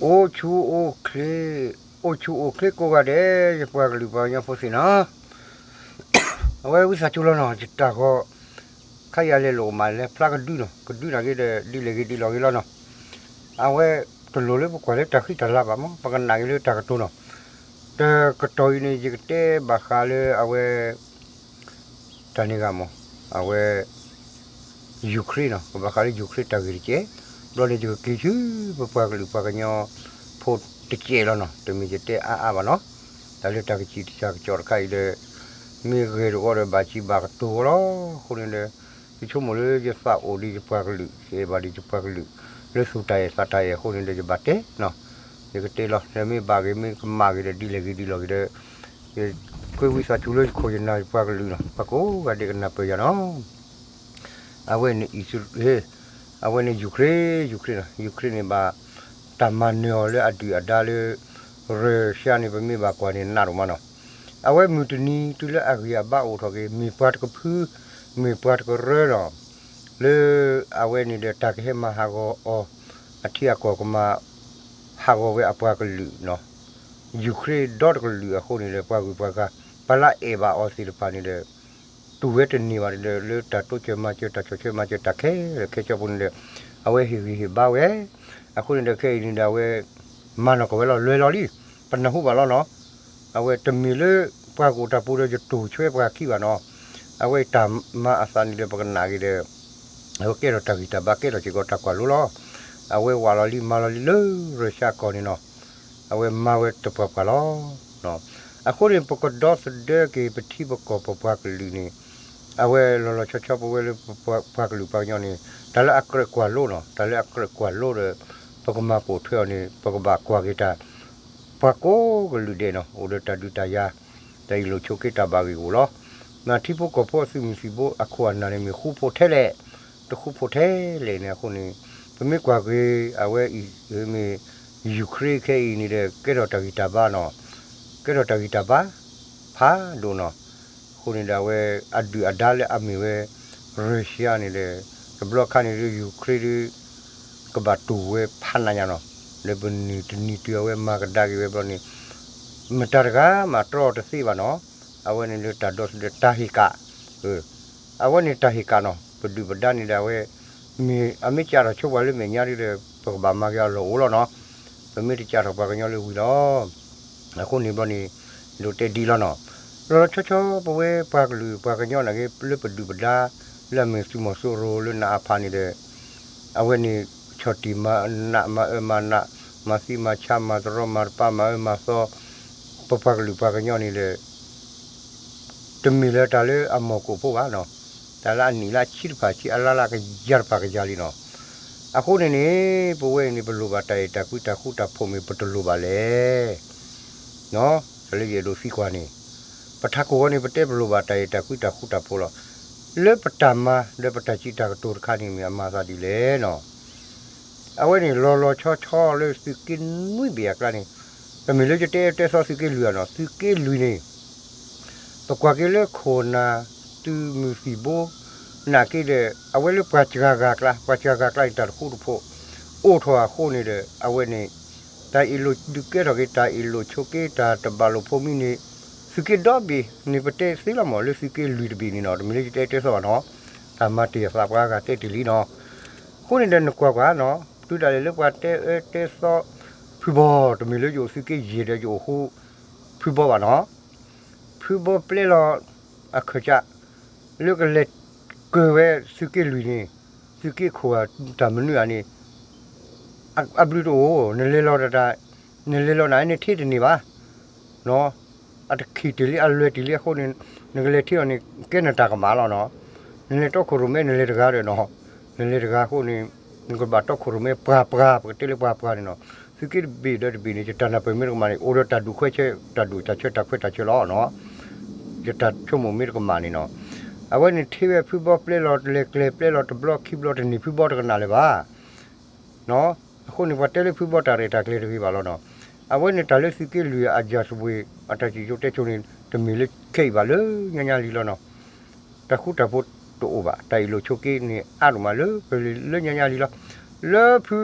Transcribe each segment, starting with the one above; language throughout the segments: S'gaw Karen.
အိၣ်ဆူၣ်အိၣ်ချ့, အိၣ်ဆူၣ်အိၣ်ချ့ကိးဂၤဒဲး ယပှၤကလုာ်ပှၤကညီဖိသ့ၣ်နီၤ, အဝဲဝံသးစူၤလီၤနီၤ, ယတၢ်ဂီၤ ခါယၤလဲၤလိာ်ကမၣ်လဲၤဖျါကဒုနီၤ, ကဒုနာ်က့ဒီး ဒ်လဲၣ်ဂ့ၤဒ်လဲၣ်ဂ့ၤလီၤနီၤ, အဝဲတလိၣ်လၢပကွၢ်လၢတၢ်ဃံတၢ်လၤဘၣ်မး, ပကနၣ်က့ၤလၢတၢ်ကတိၤနီၤ, တကတီၢ်အံၤန့ၣ် ယကတဲဘၣ်ဃးလၢအဝဲ တၢ်န့ၣ်ဂ့ၤမး, အဝဲ Ukraine နီၤ, ကဘၣ်ဃးလၢ Ukraine တၢ်ဂ့ၢ်တကဲး, ဘျီန့ၣ်ယကက့ၤဆူ ပပှၤကလုာ်ပှၤကညီဖိတကဲးလီၤနီၤ, တမ့ၢ်ယတဲအါအါဘၣ်နီၤ, တၢ်လၢတၢ်ကစံၣ်တၢ်ကစီၣ်တခါအံၤဒီး မ့ၢ်ဂ့ၤတဂီၢ်ဒီး ဘၣ်စံးဘၣ်ကတိၤအီၤလီၤ, အဃိန့ၣ်ဒီး ယဆိကမိၣ်လၢယသးအိၣ်ဒီးယပှၤကလုာ်, ယအဲၣ်ဘၣ်ဒီးယပှၤကလုာ်, လၢသူၣ်တၢ်အဲၣ်သးတၢ်အဲၣ်အဃိန့ၣ်ဒီး ယဘၣ်တဲနီၤ, ယကတဲလီၤ, မ့ၢ်ဘၣ်ဂ့ၤ မ့ၢ်ကမၣ်ဂ့ၤဒီး ဒ်လဲၣ်ဂ့ၤဒ်လဲၣ်ဂ့ၤဒီး ယကွဲဝံသးစူၤလၢယခိၣ်ယနၢ်ယပှၤကလုာ်နီၤ, ပှၤကိးဂၤဒဲးကနၢ်ပၢၢ်ယၤနီၤ, အဝဲန့ၣ် အံၣ်စရ့လး, အဝဲန့ၣ် Ukraine, Ukraine နီၤ, Ukraine န့ၣ်ဘၣ် တၢ်မၤနၢၤအီၤလၢအဒုၣ်အဒါလၢ Russia န့ၣ် ပမ့ၢ်ဘၣ်ကွၢ်န့ၣ် နးဒိၣ်မးနီၤ, အဝဲမုၢ်တနံၤတုၤလၢအဂံၢ်အဘါအိၣ်ထီၣ်က့ၤ မ့ၢ်ပှၤတကဖု, မ့ၢ်ပှၤတကရၢနီၤ, လၢအဝဲန့ၣ်ဒီး တၢ်ကဟဲမၤဟးဂီၤအီၤ, အထံအကီၢ်ကမၤ ဟးဂီၤဝဲအပှၤကလုာ်နီၤ, Ukraine ဒီတကလုာ်အဃိန့ၣ်ဒီး ပှၤဂုၤပှၤဂၤ ပှၤလၢအအဲၣ်ဘၣ်အီၤသ့ၣ်တဖၣ်န့ၣ်ဒီး တူၢ်ဝဲတန့ၢ်ဘၣ်ဒီး လၢတၢ်တိစၢၤမၤစၢၤ တၢ်ဆီၣ်ထွဲမၤစၢၤ တၢ်ခဲလၢာ်ခဲဆ့အပူၤန့ၣ်ဒီး အဝဲဟ့ၣ်ဂံၢ်ဟ့ၣ်ဘါဝဲ, အဃိန့ၣ်ဒီး ခဲအံၤန့ၣ်ဒီး အဝဲ မၤနီၢ်ကီၢ်ဝဲလီၤ လွဲၤလီၤလံ, ပနၢ်ဟူဘၣ်လီၤနီၤ, အဝဲတမ့ၢ်လၢ ပှၤကအိၣ်တၢ်ပူၤဒီး ယတိၢ်ဆှၢပှၤခံဘၣ်နီၤ, အဝဲတၢ်မၤအသးန့ၣ်ဒီး ပကနၣ်က့ၤဒီး အဝဲကဲထီၣ်တၢ်ဂံၢ်တၢ်ဘါ ကဲထီၣ်စ့ၢ်ကီးတၢ်ကွၢ်လိလီၤ, အဝဲဝးလီၤလံမၤလီၤလံလၢ Russia ကီၢ်န့ၣ်နီၤ, အဝဲမၤဝဲတပှၤပှၤလီၤ. အဃိန့ၣ် ပကဒီသဒၢက့ၤ ပထံပကီၢ်ပပှၤကလုာ်န့ၣ်, အဝဲလီၤလီၤဆီဆီပဝဲလၢပပှၤကလုာ်ပှၤကညီန့ၣ်, တၢ်လၢအကြၢးကွၢ်လိနီၤ, တၢ်လၢအကြၢးကွၢ်လိဒီး ပကမၤပိာ်ထွဲအီၤန့ၣ် ပကဘၣ်ကွၢ်က့ၤတၢ် ပှၤကိးကလုာ်ဒဲးနီၤ အိၣ်ဒီးတၢ်ဒုးတၢ်ယၤ, တၢ်အ့ၣ်လိာ်ဆိးက့တၢ်ဘၣ်ဂ့ၢ်ဂီၢ်လီၤ. မ့ၢ်ထံဖိကီၢ်ဖိအသုးမုၢ်သံၣ်ဘိအခိၣ်အနၢ်န့ၣ်မ့ၢ်ဃူဖိထဲလဲၣ်, တဃူဖိထဲလဲၣ်န့ၣ်အဃိန့ၣ်, ပမ့ၢ်ကွၢ်က့ၤ အဝဲအံၤမ့ၢ် Ukraine ခဲအံၤန့ၣ်ဒီး ကဲထီၣ်တၢ်ဂံၢ်တၢ်ဘါနီၤ, ကဲထီၣ်တၢ်ဂံၢ်တၢ်ဘါ ဖးဒိၣ်နီၤ. အဃိန့ၣ်ဒီး အဝဲအဒုၣ်အဒါလၢအမ့ၢ်ဝဲ Russia န့ၣ်ဒီး တဘျီခါန့ၣ်ဒီး Ukraine ဒီး ကဘၣ်တူၢ်ဝဲဖးနးညါနီၤ, လၢပနံၤတနံၤတုၤအဝဲမၤကဒါက့ၤဝဲဘျီန့ၣ်, မတၤတဂၤမးတြီတသ့ဘၣ်နီၤ. အဝဲန့ၣ်လၢတၢ်ဒီသဒၢတၢ်ဟ့ၣ်ကၣ်, အဝဲန့ၣ်တၢ်ဟ့ၣ်ကၣ်နီၤ, ပဒုၣ်ပဒါန့ၣ်ဒီး အဝဲ မ့ၢ်အမ့ၢ်ကးထီၣ်ဆိပှၤလၢမဲာ်ညါဒီး ပကဘၣ်မၤက့ၤအီၤလီၢ်အိၣ်လီၤနီၤ, ပမ့ၢ်တကးထီၣ်ပှၤကညီလၢဝံၤလီၤ. အဃိန့ၣ်ဘျီန့ၣ် ဒိးတဲဒ်လီၤနီၤ, လီၤလီၤဆီဆီပဝဲပှၤကလုာ်ပှၤကညီနာ်က့ လၢပဒုၣ်ပဒါ လၢအမ့ၢ်သုးမီၤစိရိၤလၢနအါဖးန့ၣ်ဒီး အဝဲန့ၣ် ဆီၣ်တံၢ်မၤနး မၤအၢမၤနး မၤသံမၤဆါ မၤတရီမၤတပါ မၤအၢမၤသီ ပပှၤကလုာ်ပှၤကညီန့ၣ်ဒီး တမ့ၢ်လၢတၢ်လၢအမီၢ်ကိၣ်ဖိဘၣ်နီၤ, တၢ်လၢအနံၣ်လၢအဆံတဖၣ်ဆံ အလါလၢအကယၤတဖၣ်ကယၤလံနီၤ. အဃိန့ၣ်န့ၣ် ပဝဲအံၤန့ၣ် ပလိၣ်ဘၣ်တၢ်အဲၣ်တၢ်ကွံတၢ်ဃူတၢ်ဖိးမ့ၢ်ပတလိၣ်ဘၣ်လဲၣ် တၢ်လၢယအဲၣ်ဒိးသံကွၢ်န့ၣ်, ပထးခိၣ်ဝဲန့ၣ် ပတဲပလိၣ်ဘၣ်တၢ်အဲၣ်တၢ်ကွံတၢ်ဃူတၢ်ဖိးလီၤ. လၢပတၢ်မၤဒီးပတၢ်စံးတၢ်ကတိၤတခါန့ၣ်မ့ၢ်အမၤသးဒ်လဲၣ်နီၤ. အဝဲန့ၣ်လီၤလီၤဆီဆီလၢသုးက့နွံဘ့ၣ်အကျါန့ၣ်, တမ့ၢ်လၢယတဲတဲသီသုးက့လွံၢ်အနီၤ, သုးက့လွံၢ်န့ၣ် ပကွၢ်က့ၤလၢခိၣ်နၢ် သုးမုၢ်သံၣ်ဘိ နာ်က့ဒီး အဝဲလၢပှၤစှၤဂၤကျါ ပှၤစှၤဂၤကျါန့ၣ် တၢ်တဃူတဖိး အိၣ်ထီၣ်အဃိန့ၣ်ဒီး အဝဲန့ၣ် တၢ်အ့ၣ်လိာ်ဒုးကဲထီၣ်က့ၤ တၢ်အ့ၣ်လိာ်ဆိးက့ တၢ်တဘၣ်လိာ်ဖိးမံန့ၣ် သုးက့ဒီဘ့ၣ်န့ၣ် ပတဲသ့လီၤမး လၢသုးက့လွံၢ်တဘ့ၣ်န့ၣ်နီၤ, တမ့ၢ်လၢယတဲတဲသီဘၣ်နီၤ, တၢ်မၤတ့ၢ်အသးပှၤဂၤတဲတ့ၢ်လံနီၤ. အဃိန့ၣ်ဒီးနကွၢ်ကွၢ်နီၤ, တုၤဒၣ်လဲာ်လၢပှၤတဲအၢတဲသီ ဖုဘီ တမ့ၢ်လၢယအိၣ်သုးက့ယဲၢ်ဒီးယအိၣ်ဃူ ဖုဘီဘၣ်နီၤ. ဖုဘီပျဲလီၤ အခၢၣ်စး လၢကလဲၤကၢၤဝဲသုးက့လွံၢ်န့ၣ်, သုးက့ခိၣ်တၢ်မနုၤဧါန့ၣ်, အဘျုးတအိၣ်, နလဲၤလီၤတၢ်, နလဲၤလီၤနၤ နထ့တန့ၢ်ဘၣ်, အတခံးတ့ၢ်လံ အလွဲၤတ့ၢ်လံအဃိန့ၣ်, နကလဲၤထ့အီၤန့ၣ် ကဲနတၢ်ကမၣ်လီၤနီၤ. နလဲၤတီခိၣ်ရိၣ်မဲ နလဲၤတဂၤဒီးနီၤ, နလဲၤတဂၤအဃိန့ၣ် နကဘၣ်တီခိၣ်ရိၣ်မဲ ပှၤပှၤ ပကတဲလၢပှၤပှၤန့ၣ်နီၤ. သုးက့တဘ့ၣ်ဒီးတဘ့ၣ်န့ၣ် ယတၢ်နၢ်ပၢၢ်မ့ၢ်တကမၣ်န့ၣ် အိၣ်ဒီးတၢ်ဒုးခွဲးဆၢ တၢ်ဒုးတၢ်ဆၢ တၢ်ခွဲးတၢ်ဆၢလီၤနီၤ. ယတၢ်ဆိကမိၣ်မ့ၢ်တကမၣ်န့ၣ်နီၤ. အဝဲန့ၣ်ထ့ဝဲဖုဘီပျဲလီၤ လဲၤကျဲၤပျဲလီၤ တဘျီခံဘျီတန့ၢ် ဖုဘီတကနၣ်လၢၤဘၣ် နီၤ. အဃိန့ၣ် ပှၤတဲလၢဖုဘီတၢ်ရဲၣ်တၢ်ကျဲၤတဂ့ၤဘၣ်လီၤနီၤ. အဝဲန့ၣ်တၢ်လၢသုးက့လွံၢ်အယၤသဘှ့း အတၢ်စံၣ်စိၤတဲစိၤန့ၣ် တမ့ၢ်လၢခဲအံၤဘၣ် လၢညါညါလံလီၤနီၤ. တၢ်ဃူတၢ်ဖိးတအိၣ်ဘၣ် တၢ်အ့ၣ်လိာ်ဆိးက့န့ၣ် အါဒိၣ်မးလၢပလံၤလၢညါညါလံလီၤ. လၢဖု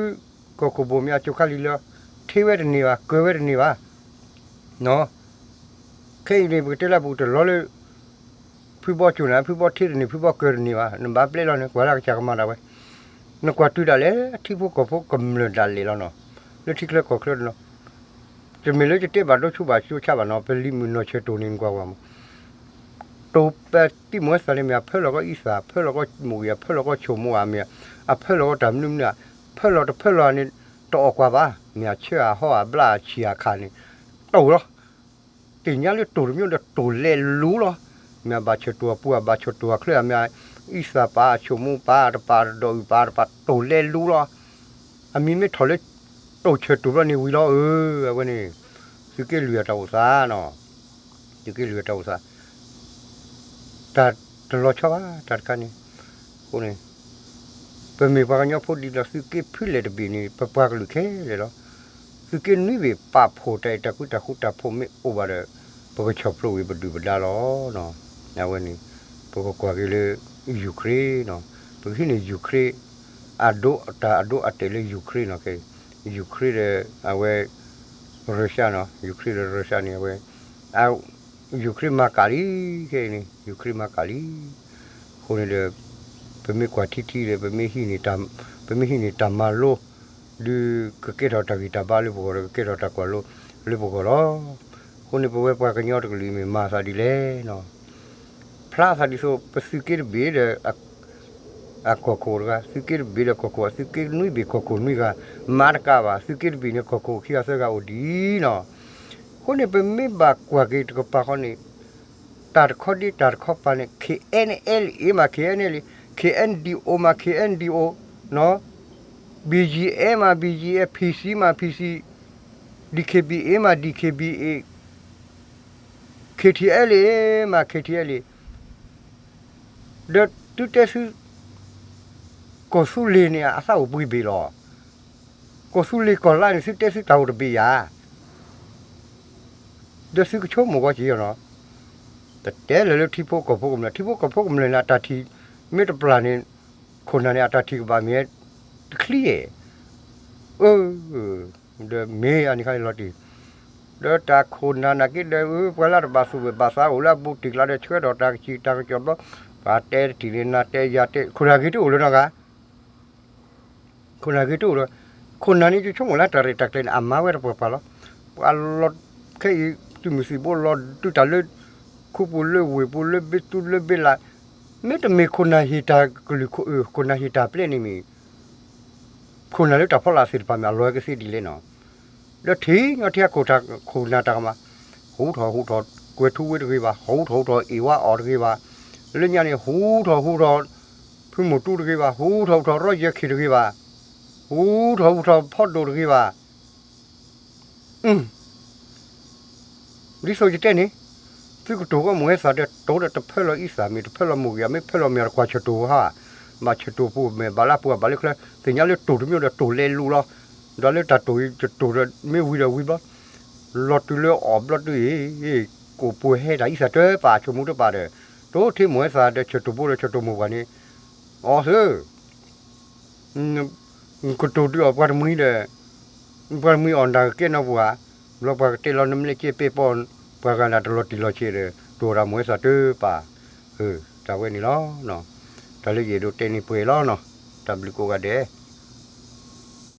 ကီၢ်ခိၣ်ဘိၣ်မ့ၢ်အစိၤခါလံလီၤ. ထ့ဝဲတန့ၢ်ဘၣ်, ကၢၤဝဲတန့ၢ်ဘၣ်. ခဲအံၤန့ၣ် ပကတဲလၢပကတလီၤလၢ ဖုဘီကၠိၣ်န့ၣ် ဖုဘီထ့တန့ၢ် ဖုဘီကၢၤတန့ၢ်ဘၣ်, နဘၣ်ပျဲလီၤန့ၣ် ကွၢ်လၢကစၢ်ကမၤဒၣ်ဝဲ, နကွၢ်တုၤဒၣ်လဲာ် ထံဖိကီၢ်ဖိကမျၢၢ်ဒၣ်လဲာ်လီၤနီၤ, လၢထံချၢကီၢ်ချၢနီၤ, တမ့ၢ်လၢယတဲဘၣ်ဒိဆူဘၣ်ဆူဆါဘၣ်နီၤ, ပလံၤမုၢ်နီၢ်ဆၢတိၢ်န့ၣ် နကွၢ်ကွၢ်မး တိၢ်ပတံၢ်မီၢ်ဝဲသးန့ၣ် မ့ၢ်အဖၢလီၤကီးအံသၣ်, အဖၢလီၤကီးမိၢ်ဂ့ၤ, အဖၢလီၤကီးဆိၣ်မိၢ်ဧါ, မ့ၢ်အဖၢလီၤကီးတၢ်မနုၤမနုၤဧါ, ဖၢလီၤတဖၢလီၤန့ၣ် တအီၣ်ကွၢ်ဘၣ်, မ့ၢ်အဆၢအဟီၣ်အဘျၣ်အဆံၣ်အခါန့ၣ် တိၢ်လီၤ. သ့ၣ်ညါလၢတိၢ်တမံၤဒီးတိၢ်လဲလူလီၤ. မ့ၢ်အဘၣ်ဆၢတိၢ်အပူၤ အဘၣ်ဆၢတိၢ်အချၢ အမ့ၢ်အံသၣ်ပၢ် အဆိၣ်မိၢ်ပၢ်တပၢ် ဒီးအုၣ်ပၢ်တပၢ် တိၢ်လဲလူလီၤ. အမံၤမ့ၢ်ထီၣ်လၢ တိၢ်ဆၢတိၢ်ဘျီန့ၣ်ဝံၤလီၤ. အၢ အဝဲန့ၣ် သုးက့လွံၢ်အတၢ်အိၣ်သးနီၤ, သုးက့လွံၢ်အတၢ်အိၣ်သး တၢ်တလီၤဆီဘၣ် တၢ်တခါန့ၣ်, အဃိန့ၣ် ပမ့ၢ်ပှၤကညီဖိဒ်သိးသုးက့ဖုလဲၣ်တဘ့ၣ်န့ၣ် ပပှၤကလုာ်ခဲလၢာ်လီၤ. သုးက့နွံဘ့ၣ်ပာ်ဖှိၣ်တၢ်အဲၣ်တၢ်ကွံတၢ်ဃူတၢ်ဖိးမ့ၢ်အိၣ်ဘၣ်ဒီး ပကဆီၣ်ဖျိးဝံၤပဒုၣ်ပဒါလီၤ. အဝဲန့ၣ် ပကကွၢ်က့ၤလၢ ယူၤခရ့ၣ်နီၤ, ပကဟံးန့ၢ်ယူၤခရ့ၣ် အဒိ တၢ်အဒိအတဲာ်လၢယူၤခရ့ၣ်နီၤ, ခဲအံၤ ယူၤခရ့ၣ်ဒီး အဝဲ ရၢရှါနီၤ, ယူၤခရ့ၣ်ဒီးရၢရှါန့ၣ် အဝဲ ယူၤခရ့ၣ်မၤကၣ်လံ, ခဲအံၤန့ၣ် ယူၤခရ့ၣ်မၤကၣ်လံ. အဃိန့ၣ်ဒီး ပမ့ၢ်ကွၢ်ထံထံဒီး ပမ့ၢ်ဟံးန့ၢ်တၢ်မၤလိ ဒုးကကဲထီၣ်တၢ်ဂံၢ်တၢ်ဘါလၢပဂီၢ်ဒီး ကကဲထီၣ်တၢ်ကွၢ်လိလၢပဂီၢ်လီၤ. အဃိန့ၣ် ပဝဲပှၤကညီတကလုာ်မ့ၢ်မၤသးဒ်လဲၣ်နီၤ, ဖျါသးဒ်သိး ပသုးက့တဘ့ၣ်ဒီး အကီၢ်ခိၣ်တဂၤ, သုးက့တဘ့ၣ်ဒီးကီၢ်ခိၣ်, သုးက့နွံဘ့ၣ်ကီၢ်ခိၣ်နွံဂၤ, မၤတကးဘၣ်, သုးက့တဘ့ၣ်န့ၣ် ကီၢ်ခိၣ်ခံဂၤသၢဂၤအိၣ်ဒ်အံၤနီၤ. အဃိန့ၣ် ပမ့ၢ်ဘၣ်ကွၢ်က့ၤတကပၤဃီန့ၣ် တၢ်တခီဒ့တၢ်တခီပၤန့ၣ် ခဲအံၤန့ၣ် KNLA မး KNLA, KNDO မး KNDO, နီၤ, BGF မး BGF, PC မး PC, DKBA မး DKBA, KTLA မး KTLA, ဒီးသုတဲဆူ ကီၢ်သူလ့ၤန့ၣ် အသးအိၣ်ပှဲၤဘ့ၣ်လီၤ. ကီၢ်သူလ့ၤကီၢ်လါန့ၣ် သုတဲဆူတၢ်အိၣ်တဘ့ၣ်ယၤ, ဒီးသုကဆိကမိၣ်ကွၢ်က့ၤအီၤနီၤ. တတဲလၢၤလၢထံဖိကီၢ်ဖိကမျၢၢ်, ထံဖိကီၢ်ဖိကမျၢၢ်န့ၣ် အတၢ်ထံၣ်မ့ၢ်တပျၢ်န့ၣ် ခိၣ်နၢ်န့ၣ် အတၢ်ထံၣ်ကဘၣ်မ့ၢ်တချံဧါ. အၢ ဒီးမ့ၢ်အန့ၣ်ခါန့ၣ်လီၤတံၢ်, ဒီးတၢ်ခိၣ်နၢ်နာ်က့ဒီး ပှၤလၢတဘၣ်သူၣ်ဘၣ်သးအိၣ်လၢအဘူးတံၢ်ကျါဒီး ဆှၢထီၣ်တၢ်ကစံၣ်တၢ်ကစီၣ်ဘျီ, ပှၤတဲတထံၣ်န့ၣ် နၤတဲယၤတဲ ခိၣ်နၢ်ဂ့ၤတအိၣ်လၢၤနီတဂၤ ခိၣ်နၢ်ဂ့ၤတအိၣ်ဒီး ခိၣ်နၢ်န့ၣ် ယဆိကမိၣ်လၢတၢ်ရဲၣ်တၢ်ကျဲၤန့ၣ် အမၤဝဲတပှဲၤပှဲၤလီၤ. ပှၤလီၤခဲအံၤ သုးမုၢ်သံၣ်ဘိလီၤဒုးတၢ်လၢ ခူပူၤလၢဝ့ၢ်ပူၤလၢဘ့သူလၢဘ့လး, မ့တမ့ၢ်ခိၣ်နၢ်ဟ့ၣ်တၢ်ကလုၢ်ခိၣ်အၢ ခိၣ်နၢ်ဟ့ၣ်တၢ်ပျဲန့ၣ်မ့ၢ် ခိၣ်နၢ်လၢတၢ်ဖီလာ်သ့ၣ်တဖၣ်မ့ၢ်အလီၤကသ့ဒ်လဲၣ်နီၤ. ဒီးထံၣ်ညီထံဟးခိၣ်တၢ်ခိၣ်နၢ်တၢ်ကမၣ်, ဟူထီၣ်ဟူထီၣ်ကွဲၤထူဝ့တဂ့ၤဘၣ်, ဟူထီၣ်ဟူထီၣ်အ့ၣ်ဝါအီၤတဂ့ၤဘၣ်, လၢညါန့ၣ် ဟူထီၣ်ဟူထီၣ် ဖုမိၢ်တူတဂ့ၤဘၣ်, ဟူထီၣ်ဟူထီၣ်ရီယဲၢ်ခံတဂ့ၤဘၣ်, ဟူထီၣ်ဟူထီၣ်ဖီဒိၣ်တဂ့ၤဘၣ်. ဒ်သိးယတဲန့ၣ် သုကတိၤကီၢ်မိၢ်ဝဲသၣ်ဒီး တိၤဒီးတဖၢလီၤအံသၣ်မ့ၢ် တဖၢလီၤမိၢ်ဂ့ၤ မ့ၢ်ဖၢလီၤမ့ၢ်တကွၢ်ဆၢၣ်တိၢ်ဟါ, ဘၣ်ဆၢၣ်တိၢ်ပူၤမ့ၢ် ဘၣ်လၢပှၤဘၣ်လၢချၢ, သ့ၣ်ညါလၢတိၢ်တမံၤဒီးတိၢ်လဲလူလီၤ. ဒီးလၢတၢ်တိၢ်အံၤတတိၢ်ဒီးမ့ၢ်ဝံၤဒီးဝံၤဘျီ, လီၤတုၤလၢအီၣ်ဘျီတုၤအံၤ, ကိၣ်ပှဲၤဟဲတၢ်အံသၣ်တပာ်ဆိမိၣ်တပာ်ဒီး, တိၤထံမိၢ်ဝဲသၣ်ဒီးဆၢၣ်တိၢ်ဘိဒီးဆၢၣ်တိၢ်မိၢ်ပှၢ်န့ၣ်, အီသု ကတိၤဒုးအီၣ်ပှၤတမှံၤဒီး, ပှၤတမှံၤအီၣ်နတၢ်ကကဲနီၢ်ပှၤ, ဘျီပှၤကတဲလီၤနမ့ၢ်လၢကဲပဲပီ, ပှၤဂၤနၤတလီၤတံၢ်လီၤဆဲးဒီး တိၤတၢ်မိၢ်ဝဲသၣ်တပာ်, တၢ်ဝဲန့ၣ်လီၤ. တၢ်လၢယအဲၣ်ဒိးတဲန့ၣ်ပှဲၤလီၤနီၤ, တၢ်ဘျုးကိးဂၤဒဲး